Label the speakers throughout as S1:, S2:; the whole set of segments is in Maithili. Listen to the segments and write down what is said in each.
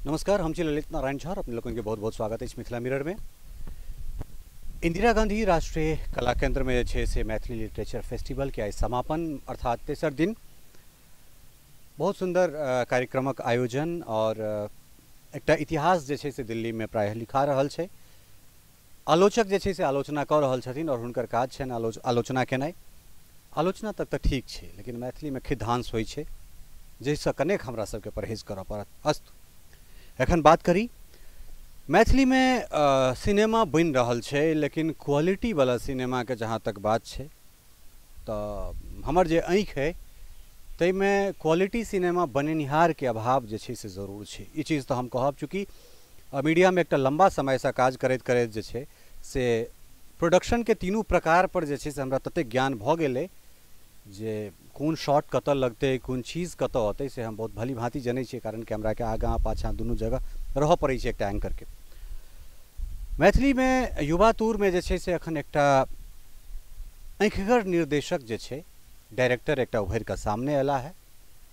S1: नमस्कार, हम छी ललित नारायण झा। अपने लोगन के बहुत बहुत स्वागत अछि मिथिला मिरर में। इंदिरा गांधी राष्ट्रीय कला केंद्र में जे छै से मैथिली लिटरेचर फेस्टिवल के आइ समापन अर्थात तेसर दिन बहुत सुंदर कार्यक्रमक आयोजन और एकटा इतिहास जे छै से दिल्ली में प्रायः लिखा रहल छै। आलोचक जे छै से आलोचना कऽ रहल छथिन और हुनकर काज छनि आलोचना केनाइ। आलोचना तक तऽ ठीक छै, लेकिन मैथिली में खिधांश होइ छै जाहिसँ कनेक हमरा सबके परहेज करऽ पड़त। अस्तु, एखन बात करी मैथिली में सिनेमा बनि रहल छै, लेकिन क्वालिटी वाला सिनेमा के जहाँ तक बात छै तऽ हमर जे आँखि है ताहिमे क्वालिटी सिनेमा बनेनिहार के अभाव जे छै से जरूर छै। ई चीज़ तऽ हम कहब, चूँकि मीडिया में एकटा लम्बा समयसँ काज करैत करैत जे छै से प्रोडक्शन के तीनू प्रकार पर जे छै से हमरा ततेक ज्ञान भऽ गेलै जे कोन शॉट कतऽ लगतै, कोन चीज़ कतऽ औतै, से हम बहुत भली भाँति जनै छियै, कारण कैमराके आगाँ पाछाँ दुनू जगह रहऽ पड़ै छै एकटा एंकरके। मैथिलीमे युवा तूरमे जे छै से एखन एकटा आँखिगर निर्देशक जे छै डायरेक्टर एकटा उभरि कऽ सामने अयला है,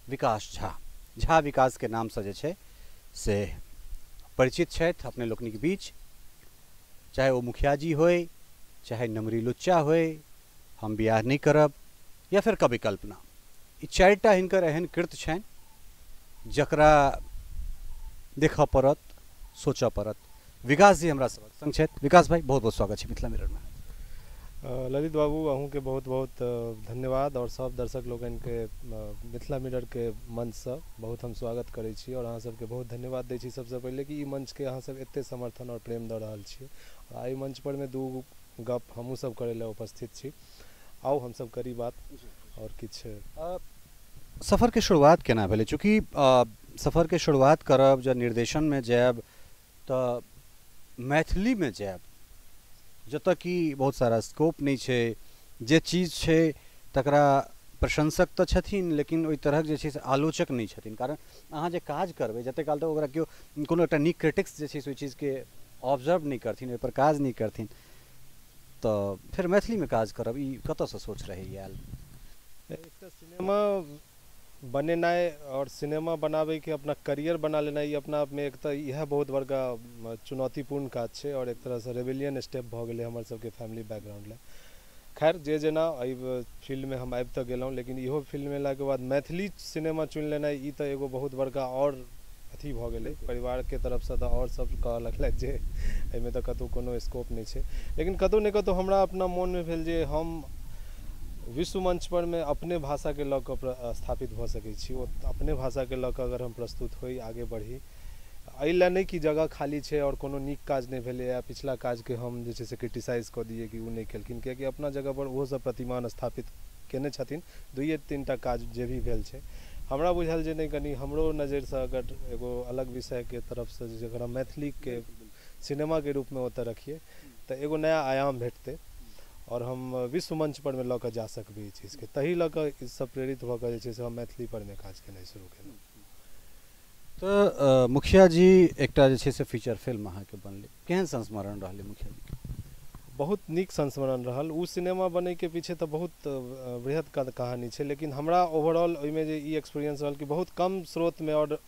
S1: विकास झा। झा विकास के नामसँ जे छै से परिचित छथि अपने लोकनिक बीच, चाहे ओ मुखिया जी होय, चाहे नमरी लुच्चा होय, हम बियाह नहि करब, या फिर कवि कल्पना। ई चारिटा हिनकर एहन कृत छनि जकरा देखऽ पड़त, सोचऽ पड़त। विकास जी हमरा सबक संग छथि। विकास भाई, बहुत बहुत स्वागत छै मिथिला मिरर में।
S2: ललित बाबू, अहूँके बहुत बहुत धन्यवाद और सब दर्शक लोकनिके मिथिला मिरर के मंचसँ बहुत हम स्वागत करै छी और अहाँ सबके बहुत धन्यवाद दै छी सबसँ पहिले कि ई मंचके अहाँ सब एते समर्थन और प्रेम दऽ रहल छी। और एहि मंच पर में दू गप हमहूँ सब करै लए उपस्थित छी। आउ हम सब करी बात और किछु।
S1: सफर के शुरुआत केना भेलै? चूँकि सफर के शुरुआत करब जब निर्देशन में जायब तऽ मैथिली में जायब, जतऽ कि बहुत सारा स्कोप नहि छै, जे चीज छै तकरा प्रशंसक तऽ छथिन लेकिन ओहि तरहक जे छै से आलोचक नहि छथिन। कारण अहाँ जे काज करबै जतेक काल तक ओकरा केओ कोनो एकटा नीक क्रिटिक्स जे छै से ओहि चीजके ऑब्जर्व नहि करथिन, ओहिपर काज नहि करथिन, तऽ फेर मैथिलीमे काज करब ई कतऽसँ सोच रहै आयल?
S2: एकटा सिनेमा बनेनाइ और सिनेमा बनाबैके अपना करियर बना लेनाइ ई अपना आपमे एक तऽ इएह बहुत बड़का चुनौतीपूर्ण काज छै और एक तरहसँ रेवेलियन स्टेप भऽ गेलै हमर सबके फैमिली बैकग्राउंड लए। खैर जे जेना एहि फील्डमे हम आबि तऽ गेलहुँ, लेकिन इहो फील्डमे अयलाके बाद मैथिली सिनेमा चुनि लेनाइ ई तऽ एगो बहुत बड़का आओर अथी भऽ गेलै। परिवारके तरफसँ तऽ आओर सब कहऽ लगलथि जे एहिमे तऽ कतहु कोनो स्कोप नहि छै, लेकिन कतहु ने कतहु हमरा अपना मोनमे भेल जे हम विश्व मंच पर मे अपने भाषाके लऽ कऽ स्थापित भऽ सकै छी, ओ अपने भाषाके लऽ कऽ अगर हम प्रस्तुत होइ, आगे बढ़ी, एहि लए नहि कि जगह खाली छै और कोनो नीक काज नहि भेलैए, पिछला काजके हम जे छै से क्रिटिसाइज कऽ दियै कि ओ नहि केलखिन, कियाकि अपना जगह पर ओहो सब प्रतिमान स्थापित केने छथिन। दुइए तीन टा काज जे भी भेल छै, हमरा बुझायल जे नहि कनि हमरो नजरिसँ अगर एगो अलग विषयके तरफसँ जे अगर हम मैथिलीके सिनेमाके रूपमे ओतऽ रखियै तऽ एगो नया आयाम भेटतै और हम विश्व मंच पर मे लऽ कऽ जा सकबै ई चीजके। तही लऽ कऽ ई सब प्रेरित भऽ कऽ जे छै से हम मैथिली पर मे काज केनाइ शुरू केलहुँ।
S1: तऽ मुखिया जी एकटा जे छै से फीचर फिल्म अहाँके बनलै, केहन संस्मरण रहलै मुखिया जी?
S2: बहुत नीक संस्मरण रहल। ओ सिनेमा बनैके पीछे तऽ बहुत बृहद कहानी छै, लेकिन हमरा ओवरऑल ओहिमे जे ई एक्सपीरियंस रहल कि बहुत कम स्रोतमे और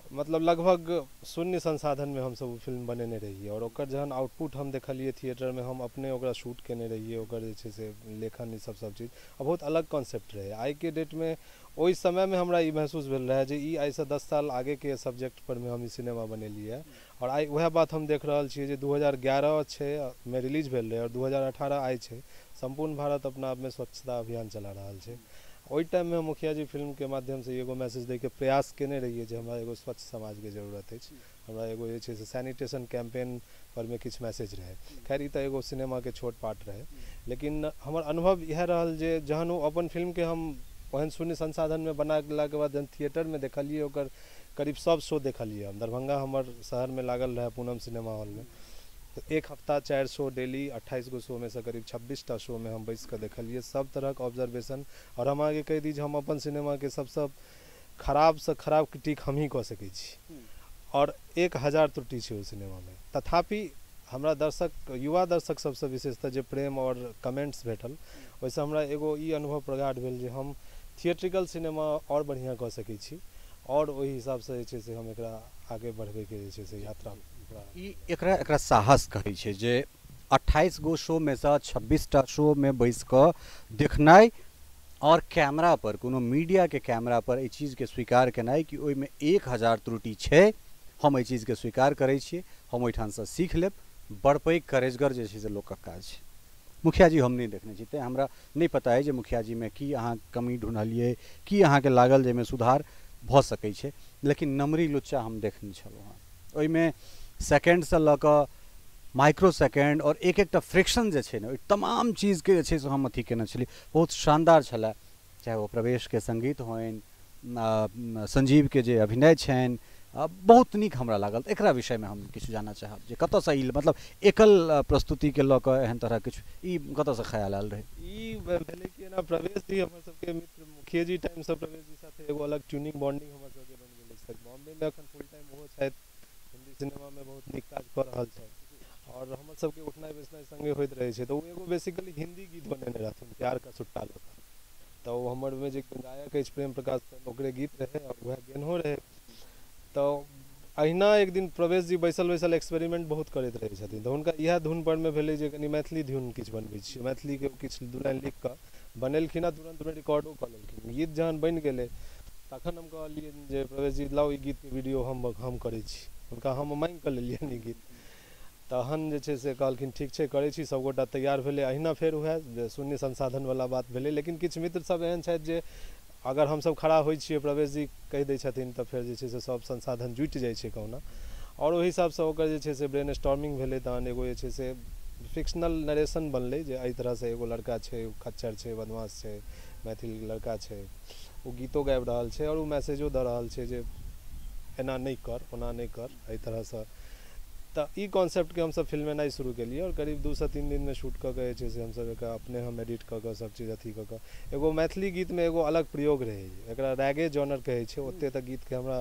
S2: मतलब लगभग शून्य संसाधनमे हमसब ओ फिल्म बनेने रहियै और ओकर जहन आउटपुट हम देखलियै थिएटरमे, हम अपने ओकरा शूट केने रहियै, ओकर जे छै से लेखन ई सब सब चीज आ बहुत अलग कॉन्सेप्ट रहै। आइके डेटमे ओहि समयमे हमरा ई महसूस भेल रहै जे ई आइसँ 10 साल आगेके सब्जेक्ट पर मे हम ई सिनेमा बनेलियै और आइ वएह बात हम देख रहल छियै जे 2011 छै मे रिलीज भेल रहै और 2018 आइ छै। सम्पूर्ण भारत अपना आपमे स्वच्छता अभियान चला रहल छै। ओहि टाइममे हम मुखिया जी फिल्मके माध्यमसँ एगो मैसेज दैके प्रयास केने रहियै जे हमरा एगो स्वच्छ समाजके जरूरत अछि, हमरा एगो जे छै से सैनिटेशन कैंपेन परमे किछु मैसेज रहै। खैर ई तऽ एगो सिनेमाके छोट पार्ट रहै, लेकिन हमर अनुभव इएह रहल जे जहन ओ अपन फिल्मके हम ओहन शून्य संसाधनमे बनेलाके बाद जहन थिएटरमे देखलियै, ओकर करीब सब शो देखलियै हम। दरभंगा हमर शहरमे लागल रहै पूनम सिनेमा हॉलमे, तऽ एक हफ्ता 4 शो डेली, 28 गो शो में से करीब 26टा शो में हम बैस कऽ देखलियै सब तरहक ऑब्जर्वेशन। और हम अहाँके कहि दी जे हम अपन सिनेमाके सबसँ खराबसँ खराब क्रिटिक हमही कऽ सकै छी और 1000 त्रुटि छै ओहि सिनेमामे। तथापि हमरा दर्शक, युवा दर्शक सबसँ विशेषतः जे प्रेम और कमेंट्स भेटल ओहिसँ हमरा एगो ई अनुभव प्रगाढ़ भेल जे हम थिएट्रिकल सिनेमा और बढ़िआँ कऽ सकै छी आओर ओहि हिसाबसँ जे छै से हम एकरा आगे बढ़बैके जे छै से यात्रा।
S1: ई एकरा एकरा साहस कहै छै जे 28 गो शोमे सँ 26टा शोमे बैस कऽ देखनाइ आओर कैमरा पर कोनो मीडियाके कैमरा पर एहि चीजके स्वीकार केनाइ कि ओहिमे 1000 त्रुटि छै, हम एहि चीजके स्वीकार करै छियै, हम ओहिठामसँ सीख लेब, बड़ पैघ करेजगर जे छै से लोकक काज छै। मुखिया जी हम नहि देखने छी, तेँ हमरा नहि पता अइ जे मुखिया जीमे की अहाँ कमी ढूँढलियै, की अहाँके लागल जे एहिमे सुधार भऽ सकै छै, लेकिन नमरी लुच्चा हम देखने छलहुँ हँ। ओहिमे सेकेंडसँ लऽ कऽ माइक्रो सेकेंड आओर एक एकटा फ्रिक्शन जे छै ने, ओहि तमाम चीजके जे छै से हम अथी केने छलियै, बहुत शानदार छलै। चाहे ओ प्रवेशके सङ्गीत होइन, संजीवके जे अभिनय छनि, बहुत नीक हमरा लागल। एकरा विषयमे हम किछु जानऽ चाहब जे कतऽसँ ई मतलब एकल प्रस्तुतिके लऽ कऽ एहन तरहक किछु ई कतऽसँ ख्याल आयल रहै?
S2: ई भेलै कि एना प्रवेश जी हमर सबके मित्र, मुखिया जी टाइमसँ प्रवेश जी साथे एगो अलग ट्यूनिंग बॉन्डिंग हमर सबके बनि गेल अछि। बॉम्बेमे एखन फुल टाइम ओहो छथि, हिन्दी सिनेमामे बहुत नीक काज कऽ रहल छथि आओर हमर सबके उठनाइ बैसनाइ सङ्गे होइत रहै छै। तऽ ओ एगो बेसिकली हिन्दी गीत बनेने रहथिन प्यार का सुट्टा लऽ कऽ, तऽ ओ हमर ओहिमे जे गायक अछि प्रेम प्रकाश ओकरे गीत रहै आओर वएह गेनहो रहै। तऽ अहिना एक दिन प्रवेश जी बैसल बैसल एक्सपेरिमेंट बहुत करैत रहै छथिन, तऽ हुनका इएह धुन परमे भेलै जे कनि मैथिली धुन किछु बनबै छी, मैथिलीके किछु दू लाइन लिखि कऽ बनेलखिन आ तुरन्तमे रिकॉर्डो कऽ लेलखिन। गीत जहन बनि गेलै तखन हम कहलियनि जे प्रवेश जी लाउ ई गीतके वीडियो हम करै छी, हुनका हम माँगि कऽ लेलियनि ई गीत। तहन जे छै से कहलखिन ठीक छै करै छी, सभगोटा तैयार भेलै। अहिना फेर वएह शून्य संसाधनवला बात भेलै, लेकिन किछु मित्र सब एहन छथि जे अगर हमसब खड़ा होइ छियै प्रवेश जी कहि दै छथिन तऽ फेर जे छै से सब संसाधन जुटि जाइ छै कहुना, आओर ओहि हिसाबसँ ओकर जे छै से ब्रेन स्टॉर्मिंग भेलै। तहन एगो जे छै से फिक्शनल नरेशन बनलै जे एहि तरहसँ एगो लड़का छै, ओ खच्चर छै, बदमाश छै, मैथिल लड़का छै, ओ गीतो गाबि रहल छै आओर ओ मैसेजो दऽ रहल छै जे एना नहि कर, ओना नहि कर, एहि तरहसँ। तऽ ई कॉन्सेप्टके हमसब फिल्मेनाइ शुरू केलियै आओर करीब 2 से 3 दिनमे शूट कऽ के जे छै से हमसब एकरा अपने हम एडिट कऽ कऽ सब चीज अथी कऽ कऽ एगो मैथिली गीतमे एगो अलग प्रयोग रहै, एकरा रैगे जॉनर कहै छै। ओतेक तऽ गीतके हमरा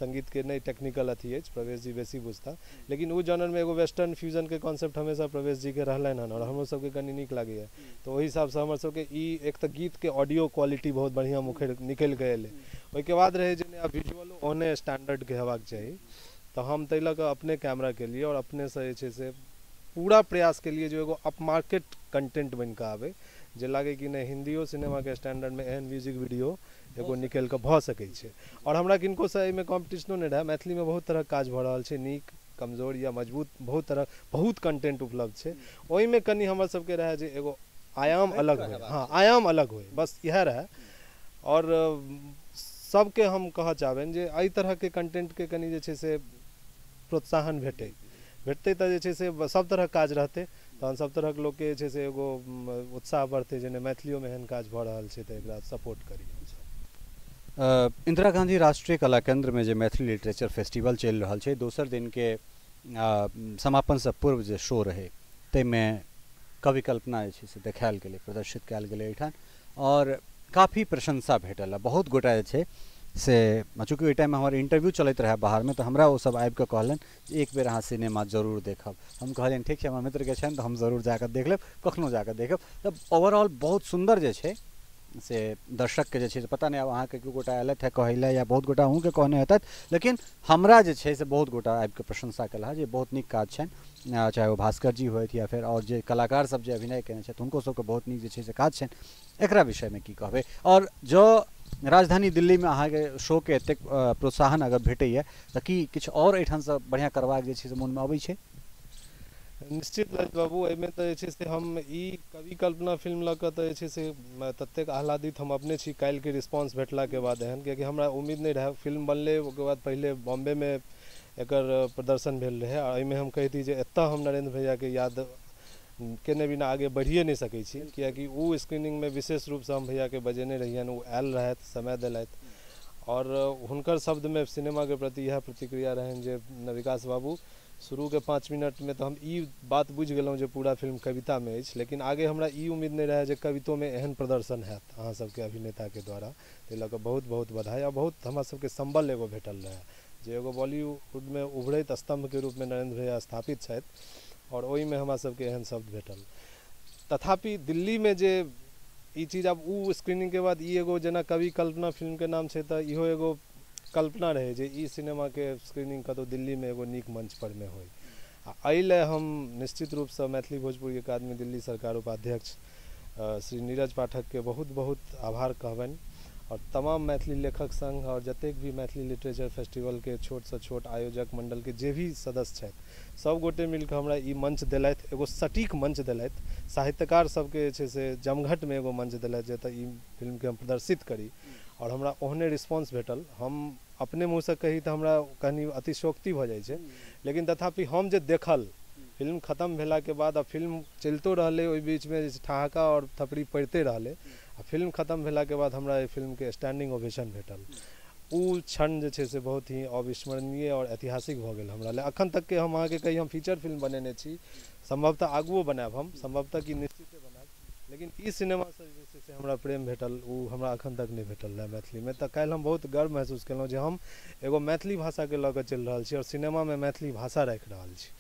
S2: सङ्गीतके नहि टेक्निकल अथी अछि, प्रवेश जी बेसी बुझता, लेकिन ओ जॉनरमे एगो वेस्टर्न फ्यूजनके कॉन्सेप्ट हमेशा प्रवेश जीके रहलनि हन आओर हमरो सबके कनि नीक लागैए। तऽ ओहि हिसाबसँ हमर सबके ई एक तऽ गीतके ऑडियो क्वालिटी बहुत बढ़िआँ मुखर निकलि कऽ एलै, ओहिके बाद रहै जे आब विजुअलो ओहने स्टैंडर्डके हेबाक चाही। तऽ हम ताहि लऽ कऽ अपने कैमरा केलियै आओर अपनेसँ जे छै से पूरा प्रयास केलियै जे एगो अपमार्केट कंटेंट बनि कऽ आबै, जे लागै कि नहि हिन्दियो सिनेमाके स्टैंडर्डमे एहन म्यूजिक वीडियो एगो निकलि कऽ भऽ सकै छै। आओर हमरा किनकोसँ एहिमे कॉम्पिटिशनो नहि रहै, मैथिलीमे बहुत तरहक काज भऽ रहल छै, नीक कमजोर या मजबूत बहुत तरह बहुत कंटेंट उपलब्ध छै। ओहिमे कनि हमर सबके रहै जे एगो आयाम अलग होइ, हाँ आयाम अलग होइ, बस इएह रहै। आओर सबके हम कहऽ चाहबनि जे एहि तरहके कंटेंटके कनि जे छै से प्रोत्साहन भेटतै तऽ जे छै से सब तरहक काज रहतै, तहन सब तरहक लोकके जे छै से एगो उत्साह बढ़तै जे नहि मैथिलियोमे एहन काज भऽ रहल छै तऽ एकरा सपोर्ट करी।
S1: इंदिरा गांधी राष्ट्रीय कला केंद्रमे जे मैथिली लिटरेचर फेस्टिवल चलि रहल छै, दोसर दिनके समापनसँ पूर्व जे शो रहै ताहिमे कवि कल्पना जे छै से देखायल गेलै, प्रदर्शित कयल गेलै एहिठाम आओर काफी प्रशंसा भेटल। बहुत गोटा जे छै से चूँकि ओहि टाइममे हमर इंटरव्यू चलैत रहै बाहरमे, तऽ हमरा ओसब आबिकऽ कहलनि जे एक बेर अहाँ सिनेमा जरूर देखब। हम कहलियनि ठीक छै, हमर मित्रके छनि तऽ हम जरूर जाकऽ देख लेब, कखनो जाकऽ देखब। तऽ ओवरऑल बहुत सुन्दर जे छै से दर्शकके जे छै से पता नहि आब अहाँके केओ गोटा अयलथि हे कहै लए या बहुत गोटा अहूँके कहने हेतथि, लेकिन हमरा जे छै से बहुत गोटा आबिकऽ प्रशंसा केलक जे बहुत नीक काज छनि, चाहे ओ भास्कर जी होथि या फेर आओर जे कलाकार सब जे अभिनय केने छथि हुनको सबके बहुत नीक जे छै से काज छनि। एकरा विषयमे की कहबै? आओर जँ राजधानी दिल्लीमे अहाँके शोके एतेक प्रोत्साहन अगर भेटैए तऽ की किछु आओर एहिठामसँ बढ़िआँ करबाक जे छै से मोनमे अबै छै?
S2: निश्चित ललित बाबू, एहिमे तऽ जे छै से हम ई कवि कल्पना फिल्म लऽ कऽ तऽ जे छै से ततेक आह्लादित हम अपने छी काल्हिके रिस्पॉन्स भेटलाके बाद एहन, कियाकि हमरा उम्मीद नहि रहै। फिल्म बनलै ओकर बाद पहिले बॉम्बेमे एकर प्रदर्शन भेल रहै आओर एहिमे हम कहिती जे एतऽ हम नरेन्द्र भैयाके याद केने बिना आगे बढ़िए नहि सकै छी, कियाकि ओ स्क्रीनिंगमे विशेष रूपसँ हम भैयाके बजेने रहियनि, ओ आयल रहथि, समय देलथि आओर हुनकर शब्दमे सिनेमाके प्रति इएह प्रतिक्रिया रहनि जे विकास बाबू शुरूके 5 मिनटमे तऽ हम ई बात बुझि गेलहुँ जे पूरा फिल्म कवितामे अछि, लेकिन आगे हमरा ई उम्मीद नहि रहै जे कवितोमे एहन प्रदर्शन हैत अहाँ सबके अभिनेताके द्वारा। ताहि लऽ कऽ बहुत बहुत बधाई आओर बहुत हमरा सबके सम्बल एगो भेटल रहै जे एगो बॉलीवुडमे उभरैत स्तम्भके रूपमे नरेन्द्र भैया स्थापित छथि आओर ओहिमे हमरा सबके एहन शब्द भेटल। तथापि दिल्लीमे जे ई चीज आब ओ स्क्रीनिंगके बाद ई एगो जेना कवि कल्पना फिल्मके नाम छै तऽ इहो एगो कल्पना रहै जे ई सिनेमाके स्क्रीनिंग कतहु दिल्लीमे एगो नीक मंच परमे होइ। आ एहि लए हम निश्चित रूपसँ मैथिली भोजपुरी अकादमी दिल्ली सरकार उपाध्यक्ष श्री नीरज पाठकके बहुत बहुत आभार कहबनि आओर तमाम मैथिली लेखक संघ आओर जतेक भी मैथिली लिटरेचर फेस्टिवलके छोटसँ छोट आयोजक मण्डलके जे भी सदस्य छथि सब गोटे मिलकऽ हमरा ई मंच देलथि, एगो सटीक मंच देलथि, साहित्यकार सबके जे छै से जमघटमे एगो मंच देलथि जतऽ ई फिल्मके हम प्रदर्शित करी आओर हमरा ओहने रिस्पॉन्स भेटल। हम अपने मुँहसँ कही तऽ हमरा कनि अतिशयोक्ति भऽ जाइ छै, लेकिन तथापि हम जे देखल फिल्म खतम भेलाके बाद आ फिल्म चलितो रहलै, ओहि बीचमे जे ठहाका आओर थपड़ी पड़िते रहलै आ फिल्म खतम भेलाके बाद हमरा एहि फिल्मके स्टैंडिंग ओवेशन भेटल। ओ क्षण जे छै से बहुत ही अविस्मरणीय आओर ऐतिहासिक भऽ गेल हमरा लए। अखन तकके हम अहाँके कही हम फीचर फिल्म बनेने छी, सम्भवतः आगुओ बनायब हम, सम्भवतः कि निश्चिते बनायब, लेकिन ई सिनेमासँ जे छै से हमरा प्रेम भेटल ओ हमरा अखन तक नहि भेटल रहए मैथिलीमे। तऽ काल्हि हम बहुत गर्व महसूस केलहुँ जे हम एगो मैथिली भाषाके लऽ कऽ चलि रहल छी आओर सिनेमामे मैथिली भाषा राखि रहल छी।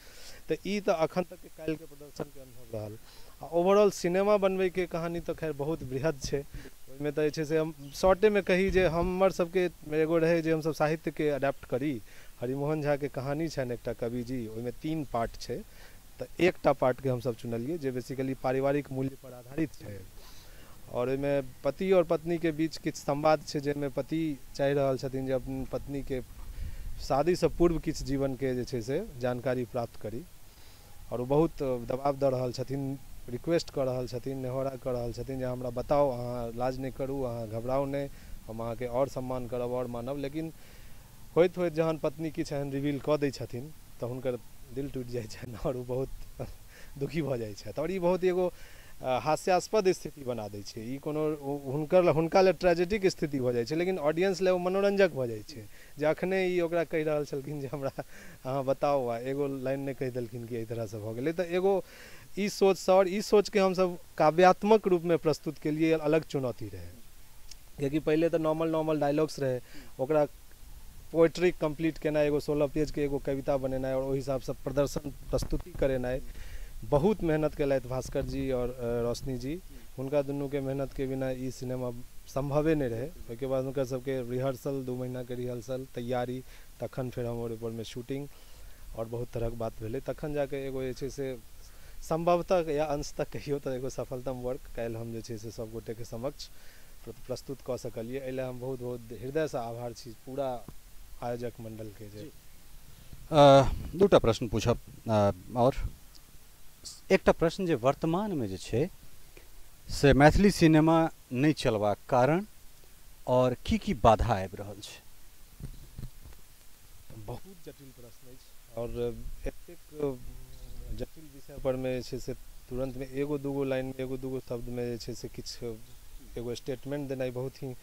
S2: तऽ ई तऽ अखन तकके काल्हिके प्रदर्शनके अनुभव रहल। आ ओवरऑल सिनेमा बनबैके कहानी तऽ खैर बहुत बृहद छै, ओहिमे तऽ जे छै से हम शॉर्टेमे कही जे हमर सबके एगो रहै जे हमसब साहित्यके अडेप्ट करी। हरिमोहन झाके कहानी छनि एकटा कवि जी, ओहिमे 3 पार्ट छै, तऽ एकटा पार्टके हमसब चुनलियै जे बेसिकली पारिवारिक मूल्य पर आधारित छै आओर ओहिमे पति आओर पत्नीके बीच किछु संवाद छै जाहिमे पति चाहि रहल छथिन जे अपन पत्नीके शादीसँ पूर्व किछु जीवनके जे छै से जानकारी प्राप्त करी आओर ओ बहुत दबाव दऽ रहल छथिन, रिक्वेस्ट कऽ रहल छथिन, नेहोरा कऽ रहल छथिन जे हमरा बताउ, अहाँ लाज नहि करू, अहाँ घबराउ नहि, हम अहाँके आओर सम्मान करब आओर मानब। लेकिन होइत होइत जहन पत्नी किछु एहन रिवील कऽ दै छथिन तऽ हुनकर दिल टूटि जाइ छनि आओर ओ बहुत दुखी भऽ जाइ छथि आओर ई बहुत एगो हास्यास्पद स्थिति बना दै छै। ई कोनो हुनका लए ट्रेजेडिक स्थिति भऽ जाइ छै, लेकिन ऑडियंस लए ओ मनोरंजक भऽ जाइ छै जे अखने ई ओकरा कहि रहल छलखिन जे हमरा अहाँ बताउ आ एगो लाइन नहि कहि देलखिन कि एहि तरहसँ भऽ गेलै। तऽ एगो ई सोचसँ आओर ई सोचके हमसब काव्यात्मक रूपमे प्रस्तुत केलियै अलग चुनौती रहै, कियाकि पहिले तऽ नॉर्मल नॉर्मल डायलॉग्स रहै, ओकरा पोएट्री कम्प्लीट केनाइ, एगो 16 पेजके एगो कविता बनेनाइ आओर ओहि हिसाबसँ प्रदर्शन प्रस्तुति करेनाइ बहुत मेहनत केलथि भास्कर जी आओर रोशनी जी। हुनका दुनूके मेहनतके बिना ई सिनेमा सम्भवे नहि रहै। ओहिके बाद हुनकर सबके रिहर्सल, 2 महीनाके रिहर्सल, तैयारी, तखन फेर हम ओहिपरमे शूटिंग आओर बहुत तरहक बात भेलै, तखन जाके एगो जे छै से सम्भवतः या अंश तक कहियौ तऽ एगो सफलतम वर्क काल्हि हम जे छै से सब गोटेके समक्ष प्रस्तुत कऽ सकलियै। एहि लए हम बहुत बहुत हृदयसँ आभार छी पूरा आयोजक मण्डलके। जे
S1: दूटा प्रश्न पूछब आओर एकटा प्रश्न जे वर्तमानमे जे छै से मैथिली सिनेमा नहि चलबाक कारण आओर की की बाधा आबि रहल छै?
S2: बहुत जटिल प्रश्न अछि आओर एतेक जटिल विषय परमे जे छै से तुरन्तमे एगो दूगो लाइनमे एगो दूगो शब्दमे जे छै से किछु एगो स्टेटमेंट देनाइ बहुत ही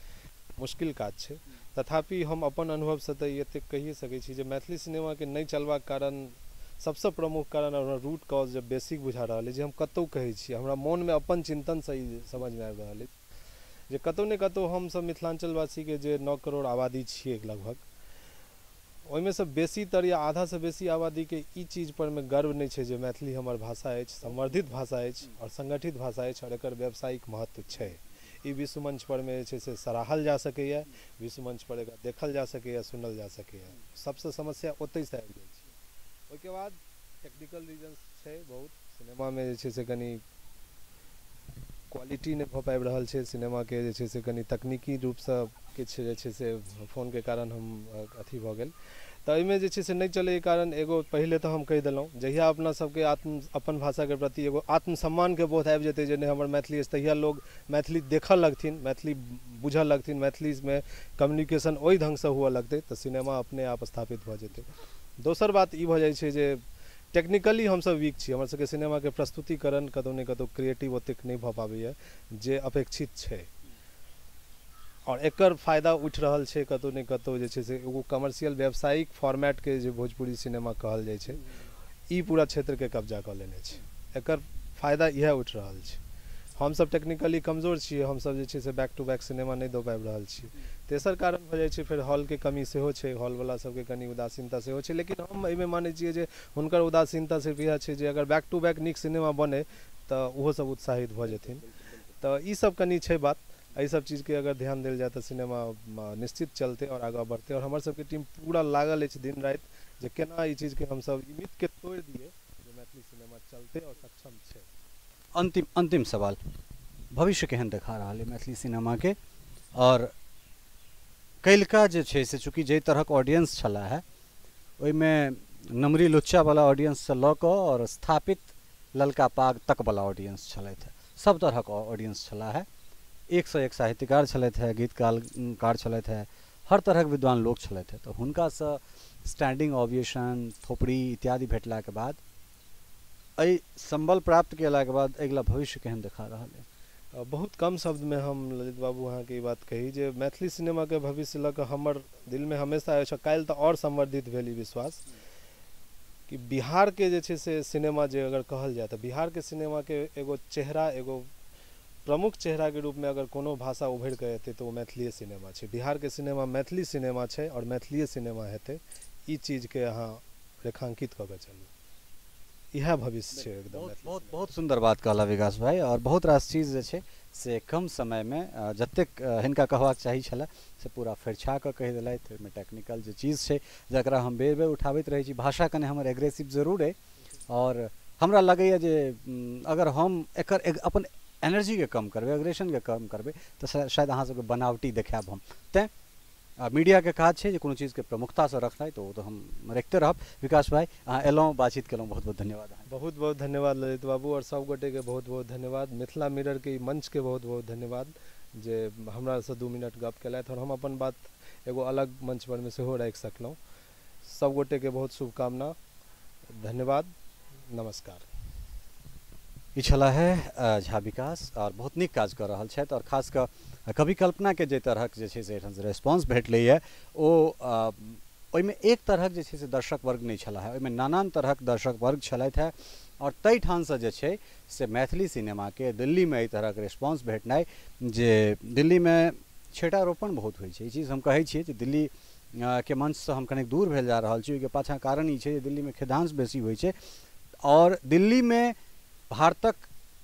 S2: मुश्किल काज छै। तथापि हम अपन अनुभवसँ तऽ ई एतेक कहिए सकै छी जे मैथिली सिनेमाके नहि चलबाक कारण सबसँ प्रमुख कारण आओर रूट कॉज जे बेसिक बुझा रहल अछि जे हम कतहु कहै छी, हमरा मोनमे अपन चिन्तनसँ ई समझमे आबि रहल अछि जे कतहु ने कतहु हमसब मिथिलाञ्चलवासीके जे 9 करोड़ आबादी छियै लगभग, ओहिमे सँ बेसीतर या आधासँ बेसी आबादीके ई चीज परमे गर्व नहि छै जे मैथिली हमर भाषा अछि, संवर्धित भाषा अछि आओर संगठित भाषा अछि आओर एकर व्यावसायिक महत्व छै। ई विश्व मंच परमे जे छै से सराहल जा सकैए, विश्व मंच पर एकरा देखल जा सकैए, सुनल जा सकैए। सबसँ समस्या ओतहिसँ आबि जाइ छै। ओहिके बाद टेक्निकल रीजन्स छै बहुत, सिनेमामे जे छै से कनि क्वालिटी नहि भऽ पाबि रहल छै, सिनेमाके जे छै से कनि तकनीकी रूपसँ किछु जे छै से फोनके कारण हम अथी भऽ गेल, तऽ एहिमे जे छै से नहि चलैके कारण एगो पहिले तऽ हम कहि देलहुँ जहिया अपना सबके अपन भाषाके प्रति एगो आत्मसम्मानके बोध आबि जेतै जे नहि हमर मैथिली अछि, तहिया लोग मैथिली देखऽ लगथिन, मैथिली बुझऽ लगथिन, मैथिलीमे कम्युनिकेशन ओहि ढङ्गसँ हुअ लगतै तऽ सिनेमा अपने आप स्थापित भऽ जेतै। दोसर बात ई भऽ जाइ छै जे टेक्निकली हमसब वीक छी, हमर सबके सिनेमाके प्रस्तुतिकरण कतहु ने कतहु क्रिएटिव ओतेक नहि भऽ पाबैए जे अपेक्षित छै आओर एकर फायदा उठि रहल छै कतहु ने कतहु जे छै से एगो कमर्शियल व्यावसायिक फॉर्मेटके जे भोजपुरी सिनेमा कहल जाइ छै ई पूरा क्षेत्रके कब्जा कऽ लेने छै, एकर फायदा इएह उठि रहल छै। हमसब टेक्निकली कमजोर छियै, हमसब जे छै से बैक टू बैक सिनेमा नहि दऽ पाबि रहल छी। तेसर कारण भऽ जाइ छै फेर हॉलके कमी सेहो छै, हॉलवला सबके कनि उदासीनता सेहो छै, लेकिन हम एहिमे मानै छियै जे हुनकर उदासीनता सिर्फ इएह छै जे अगर बैक टू बैक नीक सिनेमा बनै तऽ ओहो सब उत्साहित भऽ जेथिन। तऽ ई सब कनि छै बात, एहि सब चीजके अगर ध्यान देल जाय तऽ सिनेमा निश्चित चलतै आओर आगाँ बढ़तै। आओर हमर सबके टीम पूरा लागल अछि दिन राति जे केना ई चीजके हमसब ई मिथके तोड़ि दियै जे मैथिली सिनेमा चलतै आओर सक्षम छै।
S1: अंतिम अंतिम सवाल, भविष्य केहन देखा रहल है मैथिली सिनेमाके? और कलिका जे छै से चूँकि जाहि तरहक ऑडियंस छला है ओहिमे नमरी लुच्चावला ऑडियंससँ लऽ कऽ और स्थापित ललका पाग तकवला ऑडियंस छलथि, सब तरहक ऑडियंस छला है, एकसँ एक साहित्यकार छलथि है, गीतकार छलथि है, हर तरहक विद्वान लोक छलथि है। तऽ हुनकासँ स्टैंडिंग ओविएशन, थोपड़ी इत्यादि भेटलाके बाद, एहि संबल प्राप्त केलाके बाद अगिला भविष्य केहन देखा रहल है?
S2: बहुत कम शब्दमे हम ललित बाबू अहाँके ई बात कही जे मैथिली सिनेमाके भविष्य लऽ कऽ हमर दिलमे हमेशा अछि, काल्हि तऽ आओर संवर्धित भेल ई विश्वास कि बिहारके जे छै से सिनेमा जे अगर कहल जाय तऽ बिहारके सिनेमाके एगो चेहरा, एगो प्रमुख चेहराके रूपमे अगर कोनो भाषा उभरि कऽ एतै तऽ ओ मैथिलीए सिनेमा छै। बिहारके सिनेमा मैथिली सिनेमा छै आओर मैथिलीए सिनेमा हेतै, ई चीजके अहाँ रेखांकित कऽ के चलू, इएह भविष्य छै एकदम।
S1: बहुत बहुत बहुत सुन्दर बात कहला विकास भाई, और बहुत रास चीज़ जे छै से कम समयमे जतेक हिनका कहबाक चाही छलै से पूरा फरिछा कऽ कहि देलथि। ओहिमे टेक्निकल जे चीज़ छै जकरा हम बेर बेर उठाबैत रहै छी, भाषा कने हमर एग्रेसिव जरूर अइ और हमरा लगैए जे अगर हम एकर अपन एनर्जीके कम करबै, एग्रेशनके कम करबै तऽ शायद अहाँ सबके बनावटी देखायब हम। तैँ मीडियाके काज छै जे कोनो चीज़के प्रमुखतासँ रखनाइ, तऽ ओ तऽ हम रखिते रहब। विकास भाई, अहाँ एलहुँ, बातचीत केलहुँ, बहुत बहुत धन्यवाद।
S2: बहुत बहुत धन्यवाद ललित बाबू, और सब गोटेके बहुत बहुत धन्यवाद। मिथिला मिररके ई मंचके बहुत बहुत धन्यवाद जे हमरासँ 2 मिनट गप केलथि और हम अपन बात एगो अलग मंच परमे सेहो राखि सकलहुँ। सब गोटेके बहुत शुभकामना, धन्यवाद, नमस्कार।
S1: ई छला है झा विकास, और बहुत नीक काज कऽ रहल छथि और खास कऽ कवि कल्पनाके जे तरहक जे छै से एहिठामसँ रेस्पॉन्स भेटलैए ओ ओहिमे एक तरहक जे छै से दर्शक वर्ग नहि छला है, ओहिमे नानान तरहक दर्शक वर्ग छलथि है और ताहिठामसँ जे छै से मैथिली सिनेमाके दिल्लीमे एहि तरहक रेस्पॉन्स भेटनाइ, जे दिल्लीमे छेटारोपण बहुत होइ छै, ई चीज हम कहै छियै जे दिल्ली के मंचसँ हम कनेक दूर भेल जा रहल छी। ओहिके पाछाँ कारण ई छै जे दिल्लीमे खेदांश बेसी होइ छै और दिल्लीमे भारतक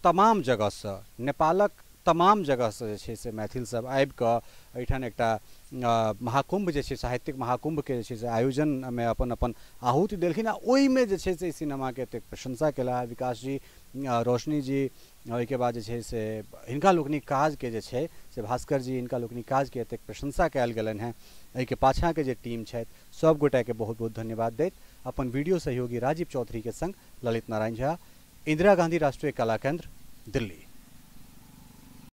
S1: तमाम जगहसँ, नेपालक तमाम जगहसँ जे छै से मैथिल सब आबिकऽ एहिठाम एकटा महाकुम्भ जे छै, साहित्यिक महाकुम्भके जे छै से आयोजनमे अपन अपन आहूति देलखिन आ ओहिमे जे छै से सिनेमाके एतेक प्रशंसा केला विकास जी, रोशनी जी, ओहिके बाद जे छै से हिनका लोकनिक काजके जे छै से भास्कर जी, हिनका लोकनिक काजके एतेक प्रशंसा कयल गेलनि हेँ। एहिके पाछाँके जे टीम छथि सब गोटाके बहुत बहुत धन्यवाद दैत अपन वीडियो सहयोगी राजीव चौधरीके संग ललित नारायण झा, इंदिरा गांधी राष्ट्रीय कला केंद्र, दिल्ली।